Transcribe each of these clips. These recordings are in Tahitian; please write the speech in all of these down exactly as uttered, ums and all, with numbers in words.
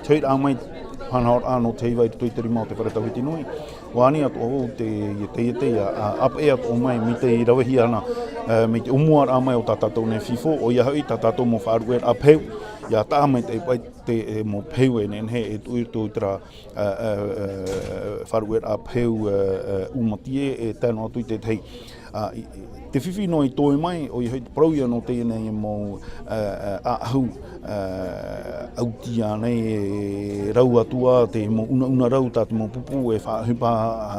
Te hoʻiraʻa mai, faʻanahoraʻa nō te heiva i roto i te rima o te fare tauhiti nui. ʻUa ani atoʻa vau te, te, te, ā, ā, ʻāpeʻe atoʻa mai, mai te ravehia ana, ā, mai te ʻōmuaraʻa mai o tā tātou nei FIFO, ʻoia hoʻi tā tātou mau faʻaruʻeraʻa peu, ʻia taʻa mai te, te, e, mau peu e nehenehe e tuʻu i roto i terā, ā, ā, ā, faʻaruʻeraʻa peu, ā, ā, ʻūmatie, e tae noa atu i te tahi. Ā, i, i, te fifi noa i toe mai, ʻoia hoʻi te parau ia nō teie nei mau, ā, ā, ʻāʻahu, ā, ʻauti ānei, e rau atu ā te mau unauna rau tā te mau pupu e faʻaʻohipa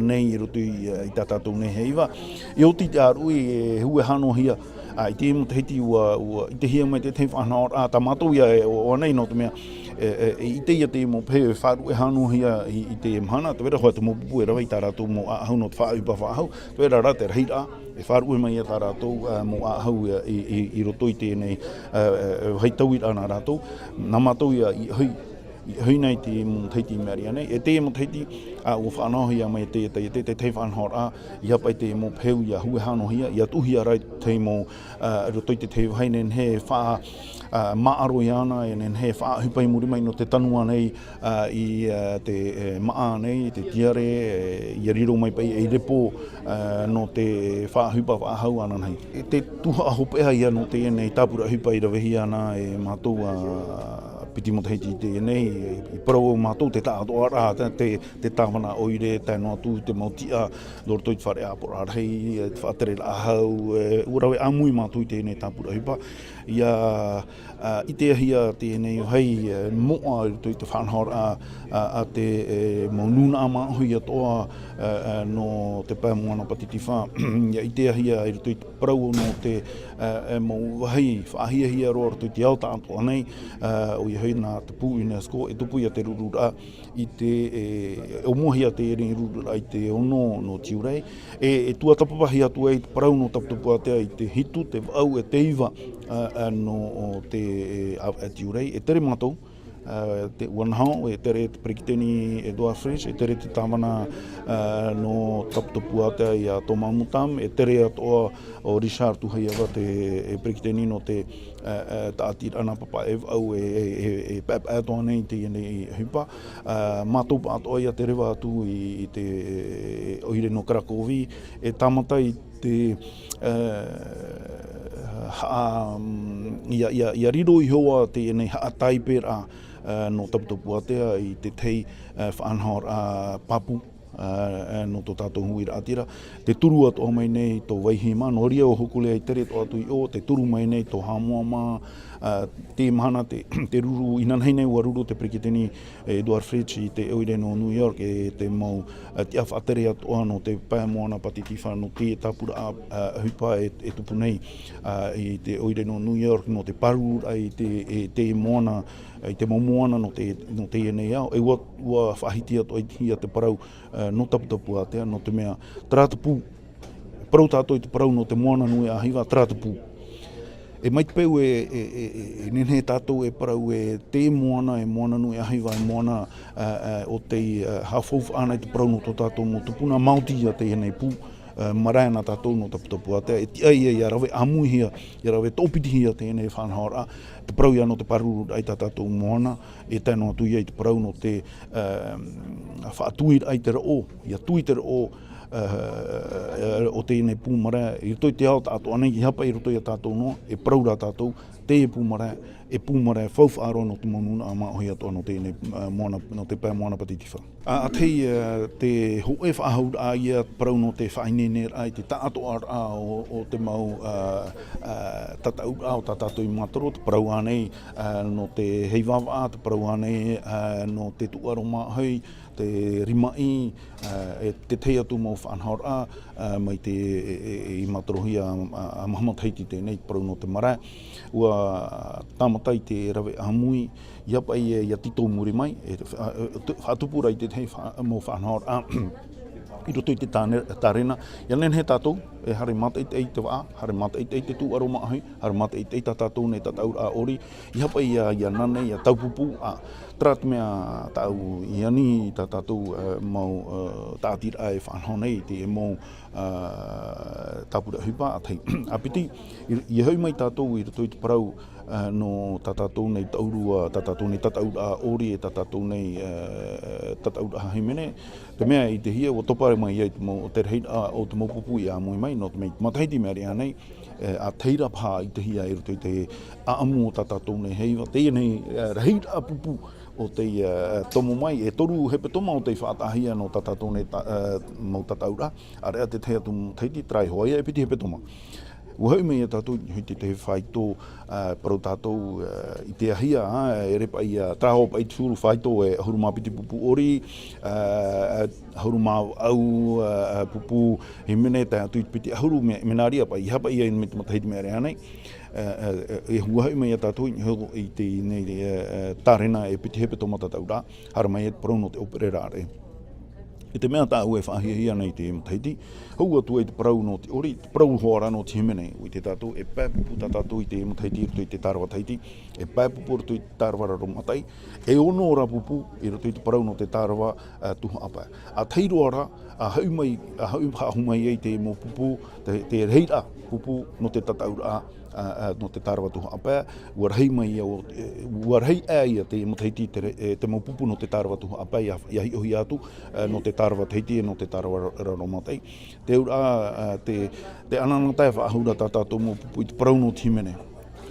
nei i roto i, ā, i tā tātou nei heiva. E oti te ʻāruʻi, e hue hanohia, ā, i te matahiti ʻua, ʻua ʻitehia mai te tahi faʻanahoraʻa, tā mātou ia e ʻoaʻoa nei nō te mea, e, e, e ʻite ia te mau peu e faʻaruʻe hanohia i, i te mahana, tē vai ra hoʻi te mau pupu e rave i tā rātou mau ʻāʻahu nō te faʻaʻohipa faʻahou, tē vai ra rā te rahiraʻa, e faʻaruʻe mai ia tā rātou, ā, mau ʻāʻahu, ā, i, i, i roto i teie nei, ā, ā, vāhi tauiraʻa nā rātou, nā mātou ia i ʻohi, i ʻohi nei te mau matahiti i maʻiri aʻe nei, e te mau matahiti, ā, ʻua faʻanahohia mai e te, te, te, te, te faʻanahoraʻa, ʻia haʻapaʻo i te mau peu, ʻia hue hanohia, ʻia tuʻuhia rā i te mau, ā, i roto i te tahi vāhi e nehenehe e faʻa, ā, māʻaro iāna, e nehenehe e faʻaʻohipa i muri mai nō te tanu ānei, ā, i, ā, te, e, māʻa ānei, te tiare, e, ʻia riro mai paʻi ei repo, ā, nō te faʻaʻohipa faʻahou ananahi. E te tuhaʻa hopeʻa ia nō teie nei tāpura ʻohipa i ravehia ana e mātou, ā, piti matahiti i teie nei, e, i parau mātou te taʻatoʻaraʻa, te, te, te tāvana ʻoire, tae noa atu te mau tiʻa, nō roto i te fare ʻāpoʻoraʻa rahi, e, te faʻatereraʻa hau, e, ʻua rave ʻāmui mātou i teie nei tāpura ʻohipa. ʻIa, ā, ʻitehia teie nei vāhi, e, moʻa i roto i te faʻanahoraʻa, ā, a te, e, mau nūnaʻa māʻohi atoʻa, ā, ā, nō te pae moana Pātitifā. ʻIa ʻitehia i roto i te parau nō te, ā, e, mau vāhi faʻahiahia roa i roto i te ao tāʻatoʻa nei, ā, ʻoia hoʻi nā te pū UNESCO, e tupu ia te rururaʻa i te, e, ʻōmuahia teie rururaʻa i te ono nō Tiurai, e, e tuatāpapahia atu ai te parau nō Taputapuātea i te hitu, te vaʻu, e te iva, ā, ā, nō te, e, ʻāvaʻe Tiurai, e tere mātou, ā, te, ʻua naho, e tere te peretiteni Edouard Fritch, e tere te tāvana, ā, nō Taputapuātea ia Thomas Moutame, e tere atoʻa ʻo Richard Touhaiava te, e peretiteni nō te, ā, ā, tāʻatiraʻa nā Papaʻivaʻu e, e, e, e paʻepaʻe atoʻa nei i teie nei ʻohipa. Ā, mātou pāʻatoʻa ʻia tereva atu i, i te, e, ʻoire nō Cracovie, e tāmata i te, ā, haʻa, mm, ʻia, ʻia, ʻia riro iho ā teie nei haʻatāiperaʻa, ā, nō Taputapuātea i te tahi, ā, faʻanahoraʻa pāpū, ā, ā, nō tō tātou huiraʻatira. Tē turu atoʻa mai nei tō Vaihima, nō reira ʻua hōkole ai tere atoʻa atu i ʻō, tē turu mai nei tō Haʻamoa mā, ā, te mahana te, te ruru, inanahi nei ʻua ruru te peretiteni Edouard Fritch i te ʻoire nō New York, e te mau, ā, tiʻa faʻatere atoʻa nō te pae moana Pātitifā, nō te tāpuraʻa, ā, ʻohipa e, e tupu nei, ā, i te ʻoire nō New York, nō te pārururaʻa i te, e te moana, i te mau moana nō te, nō teie nei ao. E ʻua, ʻua faʻahiti atoʻa ia te parau, ā, nō Taputapuātea, nō te mea, terā te pū, parau tātou i te parau nō te moana nui ʻāhiva, terā te pū. E mai te peu e, e, e, e, e nehenehe tātou e parau e te moana, e moana nui ʻāhiva, e moana, ā, ā, ʻo tei, ā, haʻafaufaʻa ana i te parau nō tō tātou mau tupuna, maoti ia teie nei pū, ā, marae nā tātou nō Taputapuātea, e tiʻa ia, ʻia rave ʻāmuihia, ʻia rave tōpitihia teie nei faʻanahoraʻa, te parau ia nō te pārururaʻa i tā tātou moana, e tae noa atu ia i te parau nō te, ā, faʻatuiraʻa i te roʻo, ʻia tui te roʻo, ā, ā, ʻo teie nei pū marae, i roto i te ao tāʻatoʻa nei, ʻia haʻapaʻo i roto ia tātou noa, e parau rā tātou, teie pū marae, e pū marae faufaʻa roa nō te mau nūnaʻa māʻohi atoʻa nō teie nei, ā, moana, nō te pae moana Pātitifā. Ā, ʻa tahi, ā, te hōʻē faʻahouraʻa ia parau nō te faʻaineineraʻa i te tāʻatoʻaraʻa o, o te mau, ā, ā, tataʻuraʻa o tā tātou i mātaro, te parau ānei, ā, nō te heivavaʻa, te parau ānei, ā, nō te tūʻaro māʻohi, te rimaʻī, ā, e te tahi atu mau faʻanahoraʻa, ā, mai te, e, e, e, i mātarohia a, a, a Mahama Tahiti teie nei, te parau nō te marae. ʻUa tāmata i te rave ʻāmui, ʻia haʻapaʻo ia, ʻia tītau muri mai, e, fa-, e, tu-, faʻatupu ra i te tahi fa-, mau faʻanahoraʻa i roto i te tāne-, tārena. ʻIa nehenehe tātou, e haere mātaʻitaʻi te vaʻa, haere mātaʻitaʻi te tūʻaro māʻohi, haere mātaʻitaʻi tā tātou nei tataʻuraʻa ʻori, ʻia haʻapaʻo ia, ʻia nā nei, ʻia taupupū, ā, terā te mea tāʻu i ani i tā tātou, ā, mau, ā, tāʻatiraʻa e faʻanaho nei, te mau, ā, tāpura ʻohipa, ā tahi. ʻA piti, i, ʻia hoʻi mai tātou i roto i te parau, Ā, nō tā tātou nei taʻurua, tā tātou nei tataʻuraʻa ʻori, e tā tātou nei, ā, tataʻuraʻa hīmene. Te mea i te hia, ʻua topa mai ai te mau, te rahiraʻa o te mau pupu i ʻāmui mai, nō te mea i te matahiti mea reʻa nei, ā, ʻa tahi ra paha i te hia i roto i te ʻāʻamu o tā tātou nei heiva, teie nei, ā, rahiraʻa pupu o te, ā, tomo mai, e toru hepetoma o tei faʻataʻahia nō tā tātou nei ta-, ā, mau tataʻuraʻa, ʻāreʻa te tahi atu matahiti, terā iho ïa e piti hepetoma. ʻUa hoʻi mai ia tātou i te, te fāito, ā, parau tātou, ā, i te ahia, ā, e ʻere paʻi, ā, terā hoʻi paʻi te huru fāito e ʻahuru mā piti pupu ʻori, ā, ā, ʻahuru mā vaʻu, ā, ā, pupu hīmene, tae atu i te piti ʻahuru, mea, mea nā reira paʻi, ʻeiaha paʻi ia i te matahiti mea reʻa nei, ā, ā, ā, e ʻua hoʻi mai ia tātou i, i te, nei, ā, ā, tārena e piti hepetoma tataʻuraʻa, haere mai ia te parau nō te ʻōperaraʻa. I te mea tāʻu e faʻahiahia nei i te matahiti, hou atu ai te parau nō te ʻori, te parau hoʻi ra nō te hīmene, ʻua ʻite tātou, e pae pupu tā tātou i te matahiti i roto i te tārava Tahiti, e pae pupu i roto i te tārava Raromataʻi, e ono ra pupu i roto i te parau nō te tārava, ā, Tuhaʻa Pae. ʻA tahi roa ra, ʻa hoʻi mai, ʻa hoʻi, haʻahoʻi mai ai te mau pupu, te, te rahiraʻa pupu nō te tataʻuraʻa, ā, ā, nō te tārava Tuhaʻa Pae, ʻua rahi mai ia, ʻua, e, ʻua rahi aʻe ia te matahiti te re-, e, te mau pupu nō te tārava Tuhaʻa Pae, ʻia, ʻia hiʻohia atu, ā, nō te tārava Tahiti, nō te tārava Ra-, Raromataʻi. Te auraʻa, ā, te, te anaanatae faʻahou ra tā tātou mau pupu i te parau nō te hīmene.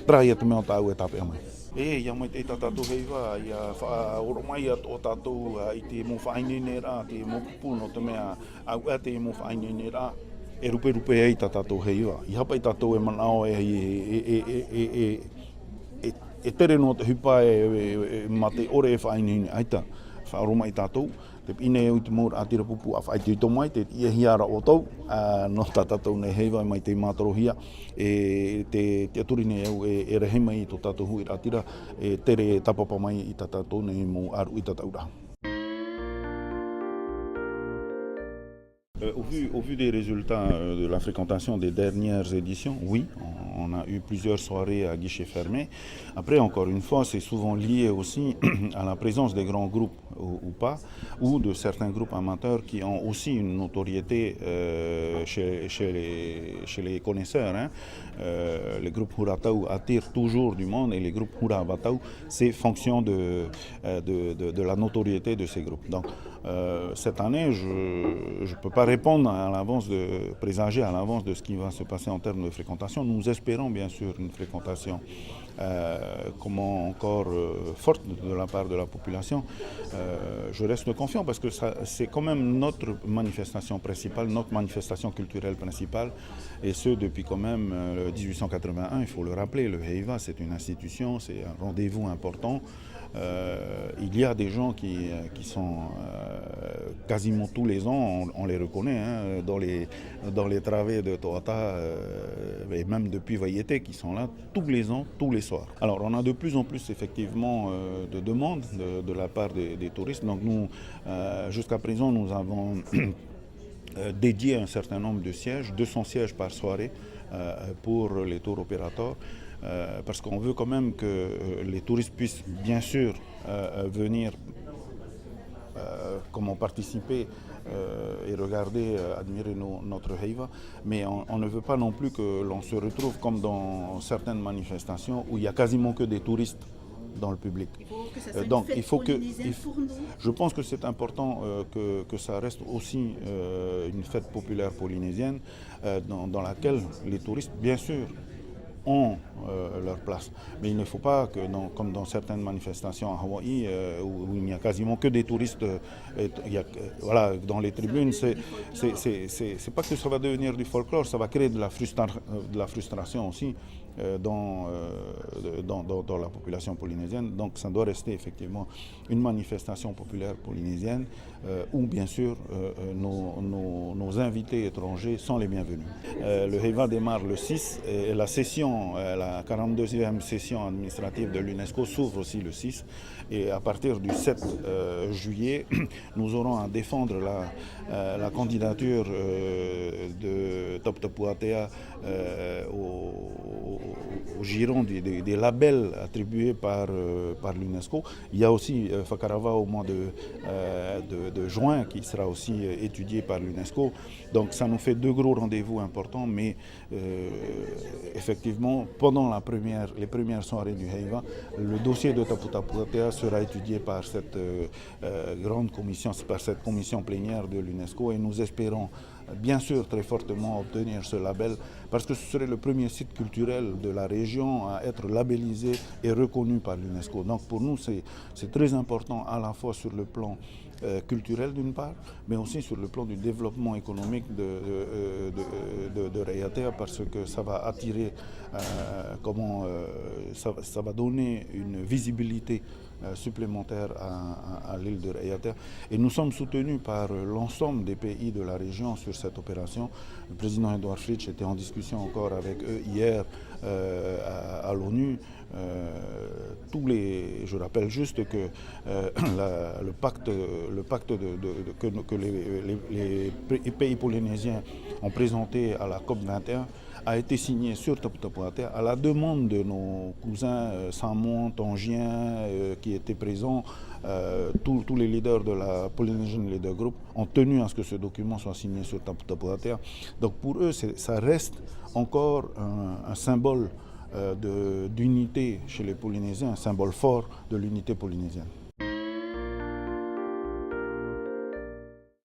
Terā ïa te mea tāʻu e tāpeʻa mai. E, ʻia maitaʻi tā tātou heiva, ʻia faʻaoromaʻi atoʻa tātou, ā, i te mau faʻaineineraʻa, te mau pupu, nō te mea, ʻauaʻe te mau faʻaineineraʻa, e ruperupe ai tā tātou heiva. ʻEiaha paʻi tātou e manaʻo e, e, e tere noa te ʻohipa e, e, e, e mā te ʻore e faʻaineine, ʻaita, faʻaoromaʻi tātou, te piʻi nei au i te mau raʻatira pupu ʻa faʻaitoito mai, tē tiʻahia ra ʻoutou, ā, nō tā tātou nei heiva mai tei mātorohia, e te, tiʻaturi nei au e, e rahi mai i tō tātou huiraʻatira, e tere tāpapa mai i tā tātou nei mau ʻāruʻi tataʻuraʻa. Euh, au vu, au vu des résultats, euh, de la fréquentation des dernières éditions, oui, on, on a eu plusieurs soirées à guichet fermé. Après, encore une fois, c'est souvent lié aussi à la présence des grands groupes ou, ou pas, ou de certains groupes amateurs qui ont aussi une notoriété, euh, chez, chez les, chez les connaisseurs, hein. Euh, les groupes Huratau attirent toujours du monde et les groupes Huravatau, c'est fonction de, euh, de, de, de la notoriété de ces groupes. Donc, euh, cette année, je, je peux pas répondre à l'avance de, présager à l'avance de ce qui va se passer en termes de fréquentation. Nous espérons bien sûr une fréquentation, euh, comment encore, euh, forte de la part de la population. Euh, je reste confiant parce que ça, c'est quand même notre manifestation principale, notre manifestation culturelle principale, et ce depuis quand même, euh, dix-huit cent quatre-vingt-un, il faut le rappeler, le Heiva, c'est une institution, c'est un rendez-vous important. Euh, il y a des gens qui, euh, qui sont, euh, quasiment tous les ans, on, on les reconnaît, hein, dans les, dans les travées de Toata, euh, et même depuis Vaiete, qui sont là tous les ans, tous les soirs. Alors, on a de plus en plus, effectivement, euh, de demandes de, de la part des, des touristes. Donc, nous, euh, jusqu'à présent, nous avons euh, dédié un certain nombre de sièges, deux cents sièges par soirée, euh, pour les tour opérateurs, euh, parce qu'on veut quand même que, euh, les touristes puissent bien sûr, euh, euh, venir, euh, comment, participer, euh, et regarder, euh, admirer nos, notre Heiva, mais on, on ne veut pas non plus que l'on se retrouve comme dans certaines manifestations où il y a quasiment que des touristes dans le public. Il faut que ça soit, euh, donc, une fête, il faut que, polynésienne il f-, pour nous. Je pense que c'est important, euh, que, que ça reste aussi, euh, une fête populaire polynésienne, euh, dans, dans laquelle les touristes, bien sûr, ont, euh, leur place. Mais il ne faut pas que, dans, comme dans certaines manifestations à Hawaï, euh, où, où il n'y a quasiment que des touristes, euh, et il y a, euh, voilà, dans les tribunes, c'est, c'est, c'est, c'est, c'est pas que ça va devenir du folklore, ça va créer de la frustra-, euh, de la frustration aussi, euh, dans, euh, dans, dans, dans la population polynésienne. Donc ça doit rester effectivement une manifestation populaire polynésienne, euh, où bien sûr, euh, euh, nos, nos, nos invités étrangers sont les bienvenus. Euh, le Heiva démarre le six et la session, euh, la quarante-deuxième session administrative de l'UNESCO s'ouvre aussi le six. Et à partir du sept, euh, juillet, nous aurons à défendre la, euh, la candidature, euh, de Toputapuātea, euh, au, au, au giron des, des, des labels attribués par, euh, par l'UNESCO. Il y a aussi euh, Fakarava au mois de, euh, de, de juin qui sera aussi euh, étudié par l'UNESCO. Donc ça nous fait deux gros rendez-vous importants, mais euh, effectivement, pendant la première, les premières soirées du Heiva, le dossier de Taputapuātea sera étudié par cette euh, euh, grande commission, par cette commission plénière de l'UNESCO, et nous espérons bien sûr très fortement obtenir ce label, parce que ce serait le premier site culturel de la région à être labellisé et reconnu par l'UNESCO. Donc pour nous, c'est très important à la fois sur le plan euh, culturel d'une part, mais aussi sur le plan du développement économique de, euh, de, de, de Raʻiātea, parce que ça va attirer, euh, comment, euh, ça, ça va donner une visibilité euh, supplémentaire à, à, à l'île de Raʻiātea. Et nous sommes soutenus par l'ensemble des pays de la région sur cette opération. Le président Edouard Fritch était en discussion encore avec eux hier euh, à, à l'ONU. Euh, tous les, je rappelle juste que euh, la, le pacte, le pacte de, de, de, que, que les, les, les pays polynésiens ont présenté à la COP vingt et un a été signé sur Taputapuātea à la demande de nos cousins euh, samoans, tongiens euh, qui étaient présents. Euh, tous, tous les leaders de la Polynesian Leader Group ont tenu à ce que ce document soit signé sur Taputapuātea. Donc pour eux, ça reste encore un, un symbole euh, de, d'unité chez les Polynésiens, un symbole fort de l'unité polynésienne.